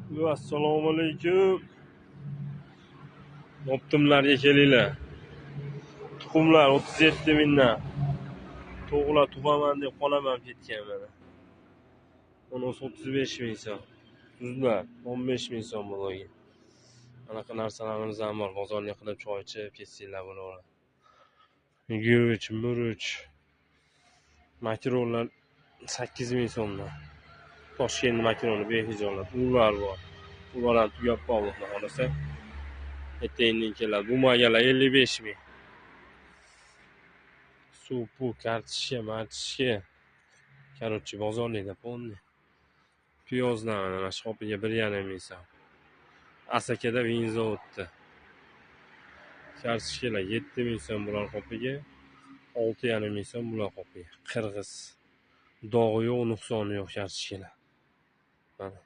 Assalomu alaykum. Optimlarga kelinglar. Tuxumlar 37 mingdan. To'g'lar tug'aman deb qolaman ketgan mana. Bunisi 35 ming so'm. Tuzlar 15 ming so'm bo'lgan. Anaqa narsalarimiz ham bor. Bozorga qilib choy ichib ketsanglar bo'laveradi. Guruch, murch, makaronlar 8 ming so'mdan. Toshkent makaroni behijolat. Ular bor. Ular ham tugab qoldi, xudo xohlasa. Erta-indin keladi. Bumagalar 55 ming. Suv, pul, kartoshka, martishka. Короче, bozorlikda полный. Piyozlar mana shu qopiga 1,5 ming so'm. Asakada vinzavodda. Kartoshkalar 7 ming so'm bular qopiga, 6,5 ming so'm bular qopiga. Qirg'iz. Dog'i yo'q, nuqsoni yo'q kartoshkalar. Mana.